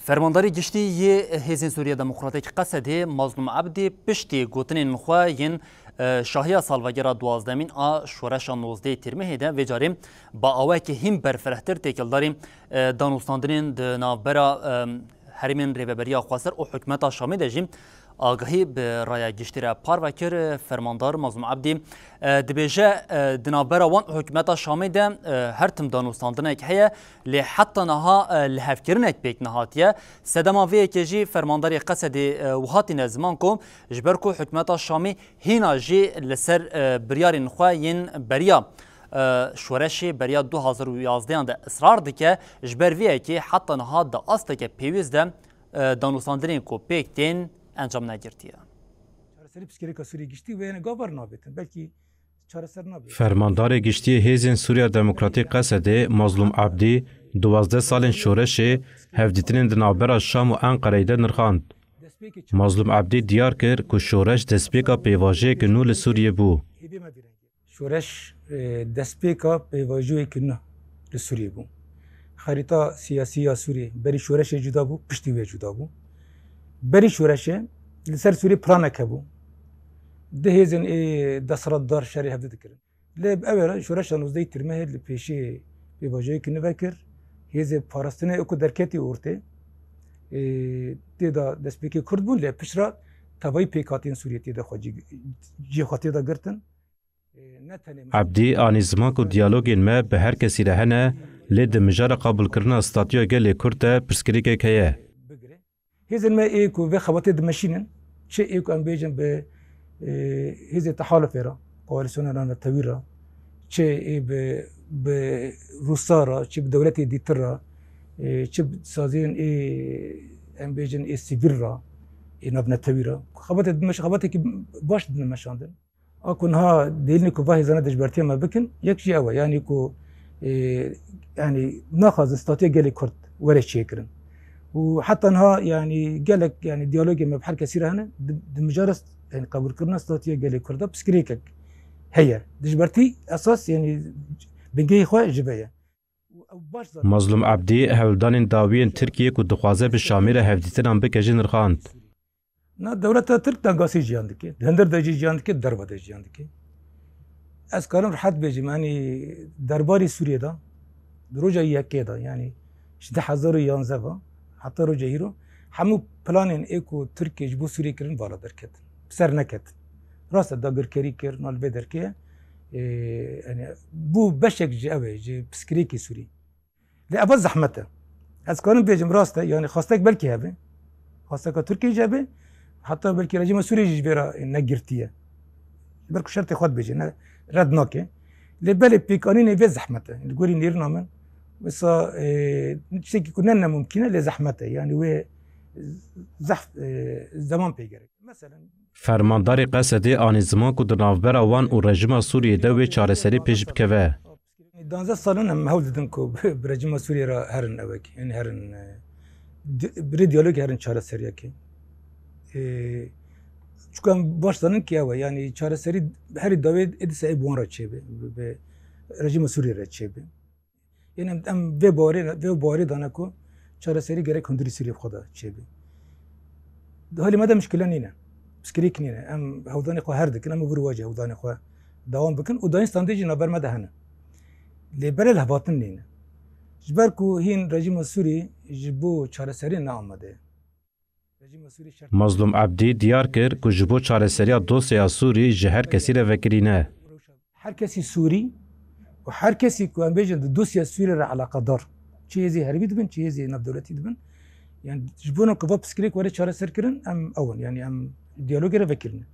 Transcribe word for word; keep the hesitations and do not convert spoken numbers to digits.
Fermandarê Giştî yê Hêzên Sûriya Demokratîk, Qesedê, Mazlûm Ebdî piştî gotinên xwe yên, e, şahiya salvegera duwazdemîn a şoreşa nozdehê Tîrmehê de vê carê bi awayekî hîn berfirehtir têkildarî, e, danûstandinên di navbera, e, herêmên Rêveberiya Xweser û Hikûmeta Şamê de jî agahî bi raya giştî re parve kir. Fermandar Mazlûm Ebdî, e, dibêje, e, di navbera wan û Hikûmeta Şamê de, e, her tim danûstandinek heye, lê heta niha, e, lihevkirinek pêk nehatiye. Sedema vê yekê jî fermandarê Qesedê, e, wiha tîne ziman ku ji ber ku Hikûmeta Şamê hîna jî li ser, e, biryarên xwe yên beriya, e, şoreşê beriya du hazar û yazdehan de israr dike, ji ber vê yekê heta niha di asteke pêwîst de, e, danûstandinên ku pêk tên encam negirtiye. Çareserî piştgirêka Sûriyê giştî wê yene gavar nabêtin. Belkî çareser nabe. Fermandarê Giştî yê Hêzên Sûriya Demokratîk, Qesedê, Mazlûm Ebdî, duwazdeh salên şoreşê, hevdîtinên di navbera Şam û Enqereyê de nirxand. Mazlûm Ebdî diyar kir ku şoreş destpêka pêvajoyeke nû li Sûriyê bû. Şoreş, e, destpêka pêvajoyeke nû li Sûriyê bû. Xerîta siyasî ya Sûriyê berî şoreşê cuda bû, piştî wê cuda bû. Berî şoreşê li ser Sûriyê planek hebû. Du hêzên ê desthilatdar şerê hevdî dikirin. Lê bi ew re şoreşa nozdehê Tîrmehê li pêşî pêvajoyeke nû vekir. Hêzê parastinê ê ku derketî ortê, e, tê de destpêkê Kurd bûn, lê piştre tevayî pêkhatiyên Sûriyê tê de xwe cî, cihê xwe tê de girtin. Ebdî anî ziman ku diyalogên me bi her kesî re hene, lê di mijara qebûlkirina statuya gelê Kurd de pirsgirêkek heye. Hêzên me ê ku vê xebatê dimeşînin, çi ê ku em bêjin bi, e, hêzê tehalufê re, koalîsyona navnetewî re, çi ê bi, bi Rûsa re, çi bi dewletê dîtir re, e, çi bi saziyên ê, em bêjin ê sivîl re, ê navnetewî re, xebatê dimeş-, xebatekî baş didin meşandin. A ku niha dêlînê ku va hêzana dijbertiya me bikin, yek jî ew e. Yanî ku, e, yanî naxwazin statuya gelê Kurd were çêkirin. Û heta niha, yanî gelek, yanî diyalogê me bi her kesî re hene, di, di mijara st-, yanî qebûlkirina statuya gelê Kurd de pirsgirêkek heye. Dijbertî esas, yanî bingehê xwe ji vê ye. Û ew baş zanin. Mazlûm Ebdî hewldanên dawiyên Tirkiyê ku dixwaze bi Şamê re hevdîtinan bike jî nirxand. Na dewleta Tirk dangasî jiyan dike. Di hundir de jî jiyan dike, di derve de jiyan dike. Ez karim rehet bêjim, yanî derbarê Sûriyê de, di roja yekê de, yanî ji du hezar û yanzdeh ve heta roja hîro, hemû planên ê ku Tirkiye ji bo Sûriyê kirin vala derketin. Bi ser neketin. Rast e, dagirkerî kir, na li vê derkê, e, yanî bû beşek ji ew e, ji pirsgirêkê Sûrî. Lê eva zehmet e. Ez karim bêjim rast e, yanî xwestek belkî hebe. Xwesteka Tirkiyê jî hebe. Heta belkî rejîma Sûriyê jî ji vê re negirtiye. Ji ber ku şertê xwe dibêje, ne, red nake. Lê belê pêkanînê vê zehmet e. Li gorî nêrîna min, wisa, e, tiştekî ku ne nemumkîn e, lê zehmet e. Yanî wê zehf-, e, zeman pê gerek. Mesela Fermandarê Qesedê anî ziman ku di navbera wan û rejîma Sûriyê de wê çareserî pêş bikeve. Danzdeh sal in em hewl didin ku bi rejîma Sûriyê re herin ewek, yanî herin, e, di-, bi rê diyalogê herin çareseriyekê. E, çunka em baş zanin ki ew e, yanî çareserî herî dawê ê dîsa ê bi wan re çêbe, bi, bi rejîma Sûriyê re çêbe. Yanî em, em vê bawerê, vê bawerê dane ku çareserî gerek hundirî Sûriyê bi xwe de çêbe. Di halê me de mişkile nîne. Pirsgirêk nîne. Em hewldanê xwe her dikin, em ê vir wajê hewldanê xwe dewam bikin û dayîn standê jî navber me de hene. Lê berê lihevhatin nîne. Ji ber ku hîn rejîma Sûrî ji bo çareseriyê ne amade ye. Mazlûm Ebdî diyar kir ku ji bo çareseriya dosyaya Sûrî ji her kesî re vekirî ne. Her kesî Sûrî û her kesî ku em bêjin di dosya Sûrî re eleqedar, çi hêzê herêmî dibin, çi hêzê navdewletî dibin, yanî ji bo ku va pirsgirêk were çareserkirin, em ew in, yanî em diyalogê re vekirî ne.